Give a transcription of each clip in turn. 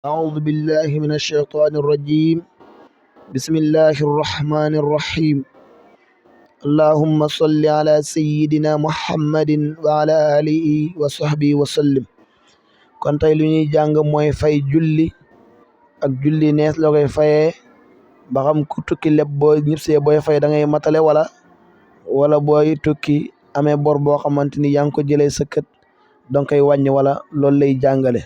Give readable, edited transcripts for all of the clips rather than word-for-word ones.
أعوذ بالله من الشيطان الرجيم. بسم الله الرحمن الرحيم. اللهم صل على سيدنا محمد وعلى آله وصحبه وسلم. kon tey lu ñuy jàng mooy fay julli ak julli nees la koy fayee ba xam ku tukki lépp boo ñibsee booy fay da ngay matale wala booy tukki amee bor boo xamante ni yaa ngi ko jëlee sa kët danga koy wàññi wala loolu lay jàngale.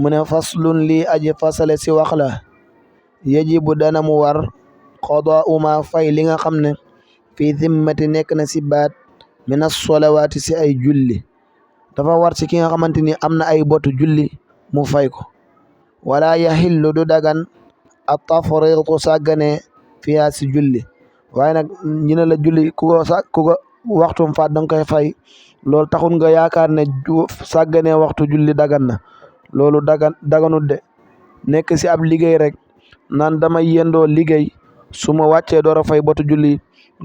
mu ne faslun lii aji fasale si wax la yajibu dana mu war qadaa'u ma fay li nga xam ne fii zimmati nekk na si baat min as-salawaati si ay julli dafa war si ki nga xamante ni am na ay botu julli mu fay ko. wala yaxillu du dagan a tafriitu sàggane fiyaa si julli waaye nag ñu ne la julli ku ko waxtum faat danga koy fay loolu taxul nga yaakaar ne sàggane waxtu julli dagan na. loolu daganut de nekk si ab liggéey rek naan damay yendoo liggéey su ma wàccee door a fay botu julli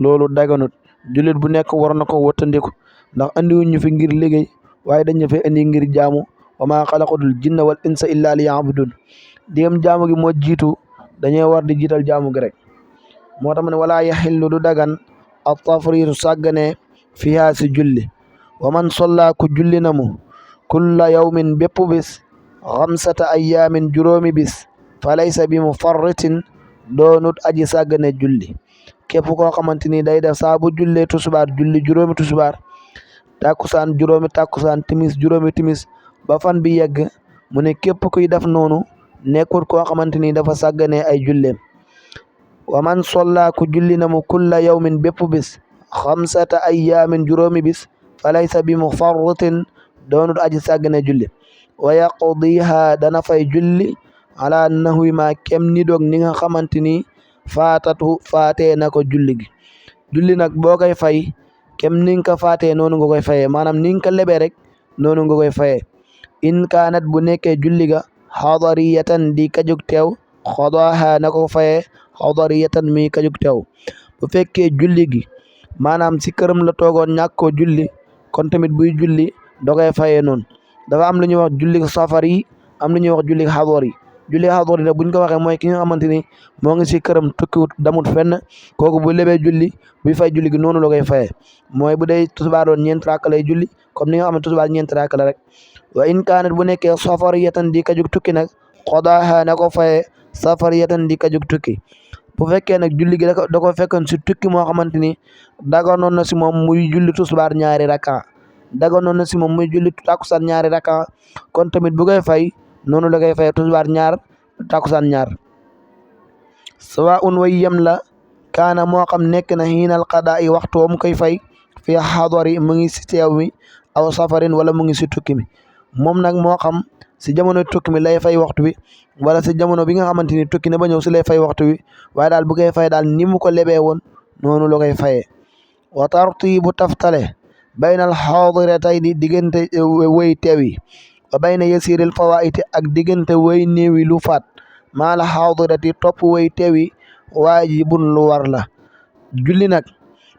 loolu daganut. jullit bu nekk war na ko wëttandiku ndax andiwuñ ñu fi ngir liggéey waaye dañ ñu fi indi ngir jaamu wa maa xalaqatul jinna wal insa illa liya'budun. digam jaamu gi moo jiitu dañuy war di jiital jaamu gi rek moo tax ma ne wala yaxillu du dagan a tafriitu sàggane fiha si julli. wa man solla ku julli na mu kulla yawmin bépp bis xamsata ayyaamin juróomi bis fa laysa bi mufarritin doonut aji sàggane julli. képp koo xamante ni day def saa bu jullee tusubaar julli juróomi tusubaar takkusaan juróomi takkusaan timis juróomi timis ba fan bi yegg mu ne képp kuy def noonu nekkul koo xamante ni dafa sàggane ay julleem. wa man solla ku julli na mu kulla yawmin bépp bis xamsata ayyaamin juróomi bis fa laysa bi mufarritin doonut aji sàggane julli. wa yaqdiha dana fay julli ala nahwi ma kem ni doog ni nga xamante ni faatee na ko julli gi. julli nag boo koy fay kem ni nga ko faatee noonu nga koy fayee maanaam ni nga ko lebee rek noonu nga koy fayee. in kaanat bu nekkee julli ga xadariyatan di kajug teew xadaha na ko fayee xadariyatan mi kajug teew. bu fekkee julli gi maanaam si këram la toogoon ñàkk koo julli kon tamit buy julli da koy fayee noonu. dafa am lu ñuy wax julli safar yi am lu ñuy wax julli xador yi. julli xador yi nag buñ ko waxee mooy ki nga xamante ni moo ngi si këram tukkiwut damut fenn kooku bu lebee julli buy fay julli gi noonu la koy fayee mooy bu dee tusubaar doon ñeent rakk lay julli comme ni nga xam ne tusubaar ñeent rakk la rek. wa in kaanat bu nekkee safariyatan di kajug tukki nag qadaaha na ko fayee safariyatan di kajug tukki. bu fekkee nag julli gi da ko fekkoon si tukki moo xamante ni daganoon na si moom muy julli tusubaar ñaari rakka daganoon na si moom muy julli takkusaan ñaari rakka kon tamit bu koy fay noonu la koy fay tusubaar ñaar takkusaan ñaar. sawaa'un way yem la kaana moo xam nekk na xiinal qadaa yi waxtu wa mu koy fay fi xadari mu ngi si teew mi aw safarin wala mu ngi si tukki mi. moom nag moo xam si jamono tukki mi lay fay waxtu bi wala si jamono bi nga xamante ni tukki na ba ñëw si lay fay waxtu bi waaye daal bu koy fay daal ni mu ko lebee woon noonu la koy fayee. wa tartiibu taftale baynal xaadiratayni diggante way teew yi wa bayna yasiril fawaiti ak diggante way néewi lu faat maala xaadirati topp way teew yi waajibun lu war la. julli nag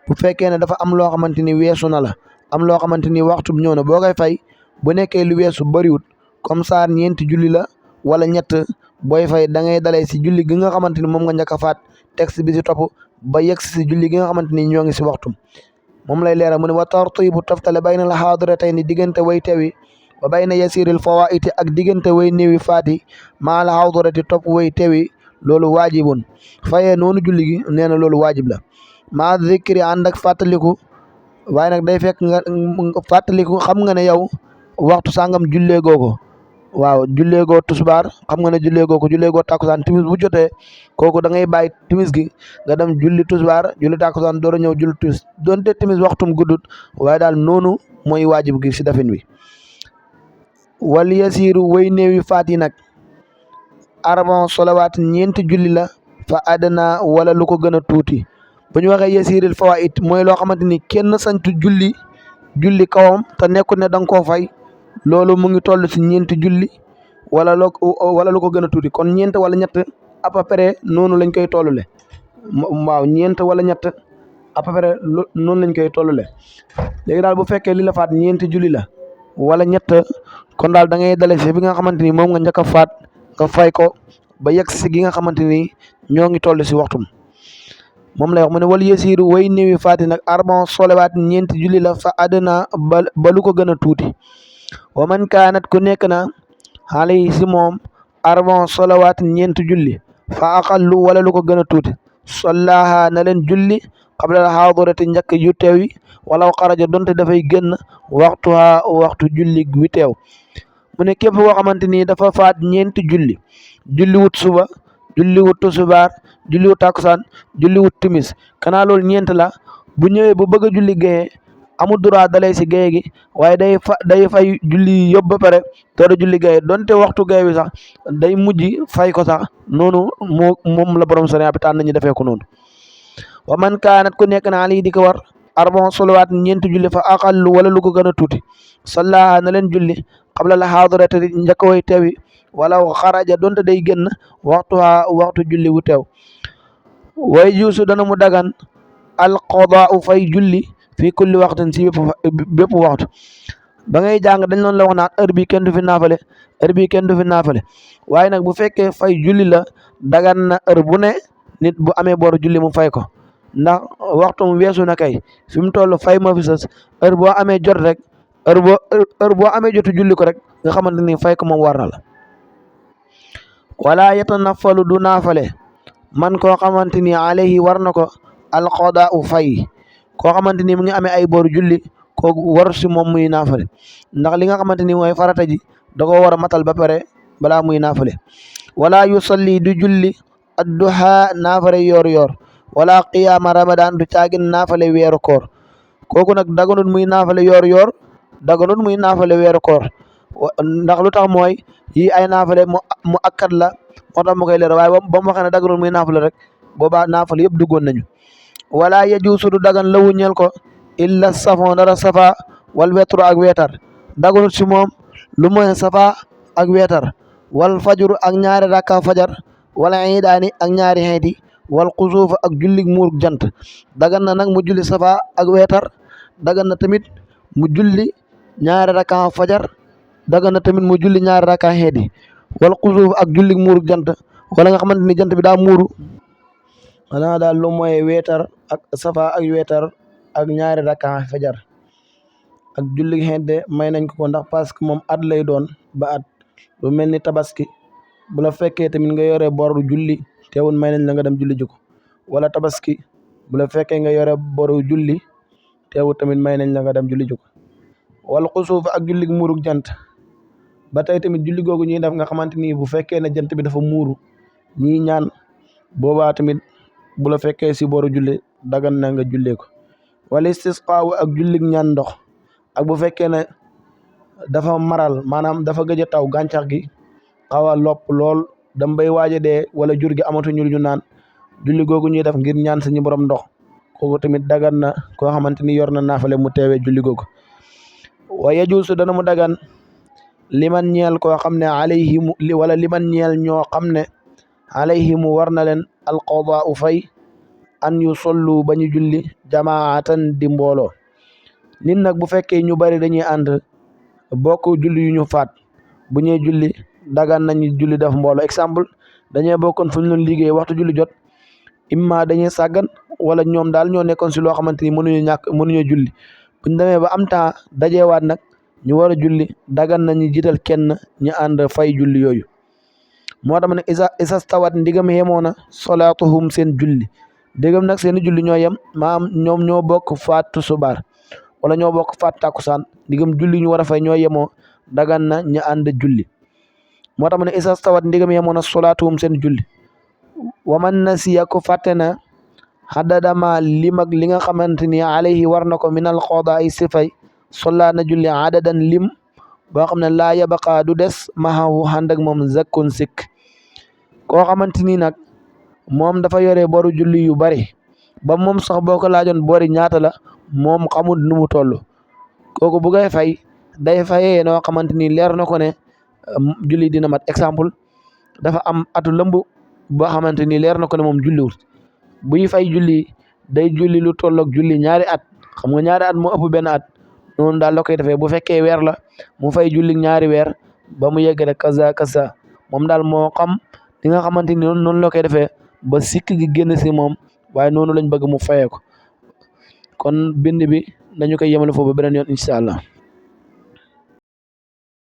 bu fekkee ne dafa am loo xamante ni weesu na la am loo xamante ni waxtu bi ñëw na boo koy fay bu nekkee lu weesu bëriwut comme ça ñeenti julli la wala ñett booy fay da ngay dalee si julli gi nga xamante ni moom nga njëkk a faat texte bi si topp ba yegg si julli gi nga xamante ni ñoo ngi si waxtum moom lay leeral mu ne wa tartibu taftale bayna la xaadiratayni diggante way teew yi wa bayna yasiril fawaiti ak diggante way néewi faati maa la xaadirati topp way teew yi loolu waajibun fayee noonu julli gi nee na loolu waajib la. maa zikri ànd ak fàttaliku waaye nag day fekk nga fàttaliku xam nga ne yow waxtu sàngam jullee goo ko waaw jullee goo tusbaar xam nga ne jullee goo ko jullee goo takkusaan timis bu jotee kooku da ngay bàyyi timis gi nga dem julli tusbaar julli takkusaan door a ñëw julli timis donte timis waxtum guddut waaye daal noonu mooy waajib gi si dafin wi. wal yasiru way néewi faat yi nag arbon solawaat ñeenti julli la fa adana wala lu ko gën a tuuti. bu ñu waxee yasiril fawaid mooy loo xamante ni kenn sañtu julli kawam te nekkul ne da nga koo fay loolu mu ngi toll si ñeenti julli wala lu ko gën a tuuti kon ñeent wala ñett à peu près noonu lañ koy tollule. waaw ñeent wala ñett à peu près noonu lañ koy tollule. léegi daal bu fekkee li la faat ñeenti julli la wala ñett kon daal da ngay dale si bi nga xamante ni moom nga njëkk a faat nga fay ko ba yegg si gi nga xamante ni ñoo ngi toll si waxtum moom lay wax mu ne wal yasiiru way néewi faati nag arbon solewaat ñeenti julli la fa àddina ba lu ko gën a tuuti wa man kaanat ku nekk na alayhi si moom arbon solewaat ñeenti julli fa aqallu wala lu ko gën a tuuti sollaha na leen julli qabla al xaadirati njëkk yu teew yi walaw xaraja donte dafay génn waxtu julli wi teew mu ne képp koo xamante ni dafa faat ñeenti julli wut suba julli wut tusubaar julli wut takusaan julli wut timis kanaa loolu ñeent la bu ñëwee bu bëgg a julli gaye amul droit dalay si gaye gi waaye day fay julli yóbbu ba pare door a julli gaye donte waxtu gaye bi sax day mujj fay ko sax noonu moom la borom sariya bi tànn nañu defee ko noonu wa man kaanat ku nekk na ali di ko war arbon solowaat ñeenti julli fa aqallu wala lu ko gën a tuuti sallaha na leen julli qabla la xaadirati njëkk way teewi wala xaraja donte day génn waxtu julli wu teew way juusu dana mu dagan alqadaau fay julli fii kulli waxtin si bépp waxtu ba ngay jàng dañ loon la wax naan heure bi kenn du fi naafale waaye nag bu fekkee fay julli la dagan na heure bu ne nit bu amee boru julli mu fay ko ndax waxtu mu weesu na kay fi mu toll fay ma fi sës heure boo amee jot rek heure boo amee jotu julli ko rek nga xamante ni fay ko moom war na la wala yatanafalu du naafale man koo xamante ni alayhi war na ko alqadaau fay koo xamante ni mu ngi amee ay boru julli kooku war si moom muy naafale ndax li nga xamante ni mooy farata ji da ko war a matal ba pare balaa muy naafale wala yusalli du julli adduha naafale yor wala qiyaama ramadan du caagin naafale weeru koor kooku nag daganut muy naafale yor daganut muy naafale weeru koor ndax lu tax mooy yi ay naafale mu akkat la moo tax mu koy leer waaye ba mu waxee ne daganut muy naafale rek boobaa naafale yëpp duggoon nañu wala yajuusu du dagan lawu ñeel ko illa safon dara safa wal wetru ak weetar daganut si moom lu mooy safa ak weetar wal fajru ak ñaari rakka fajar wala iidaani ak ñaari xeeti wal xusuuf ak julli muur jant dagan na nag mu julli safa ak weetar dagan na tamit mu julli ñaari rakka fajar dagan na tamit mu julli ñaari rakka xeeti wal xusuuf ak julli muur jant wala nga xamante ni jant bi daa muuru xanaa daal lu mooy weetar ak safa ak weetar ak ñaari rakka fajar ak julli xeete may nañ ko ndax parce que moom at lay doon ba at lu mel ni tabaski bu la fekkee tamit nga yore boru julli teewul may nañ la nga dem julli ji ko wala tabaski bu la fekkee nga yore boru julli teewul tamit may nañ la nga dem julli ji ko wala xusuuf ak julli muurug jant ba tey tamit julli googu ñuy def nga xamante ni bu fekkee ne jant bi dafa muuru ñii ñaan boobaa tamit bu la fekkee si boru julli dagan na nga jullee ko wala istisqaaw ak jullig ñaan ndox ak bu fekkee ne dafa maral maanaam dafa gëj a taw gàncax gi xaw a lopp lool dam bay waaja dee wala jur gi amatuñu lu ñu naan julli googu ñuy def ngir ñaan suñu borom ndox kooku tamit dagan na koo xamante ni yor na naafale mu teewee julli googu wa yajuusu dana mu dagan liman ñeel koo xam ne alayhimu wala liman ñeel ñoo xam ne alayhimu war na leen alqadaau fay an yu sollu ba ñu julli jamaatan di mbooloo nit nag bu fekkee ñu bari dañuy ànd bokk julli yu ñu faat bu ñuy julli dagan nañu julli def mbooloo exemple dañuy bokkoon fu ñu doon liggéey waxtu julli jot imma dañuy sàggan wala ñoom daal ñoo nekkoon si loo xamante ni mënuñu julli buñ demee ba am temps dajeewaat nag ñu war a julli dagan nañu jiital kenn ñu ànd fay julli yooyu moo tax ne isa stawat ndigam yemoo na solaatuhum seen julli ndigam nag seen julli ñoo yem maam ñoom ñoo bokk faat tusubaar wala ñoo bokk faat takkusaan ndigam julli ñu war a fay ñoo yemoo dagan na ñu ànd julli moo tax ne isa stawat ndigam yemoo na solaatuhum seen julli waman nasiya ko fàtte na xadadama lim ak li nga xamante ni alayhi war na ko minal xooda ay sifay solla na julli adadan lim boo xam ne laa yabaqa du des maxawu ànd ak moom zakkun sikk koo xamante ni nag moom dafa yore boru julli yu bari ba moom sax boo ko laajoon bori ñaata la moom xamul nu mu toll kooku bu ngay fay day fayee noo xamante ni leer na ko ne julli dina mat exemple dafa am atu lëmb boo xamante ni leer na ko ne moom julliwul buy fay julli day julli lu tolloog julli ñaari at xam nga ñaari at moo ëpp benn at noonu daal la koy defee bu fekkee weer la mu fay julli ñaari weer ba mu yeggale kaza moom daal moo xam li nga xamante ni noonu la koy defee ba sikk gi génn si moom waaye noonu lañ bëgg mu fayee ko kon bind bi dañu koy yemale foofu ba beneen yoon incha allah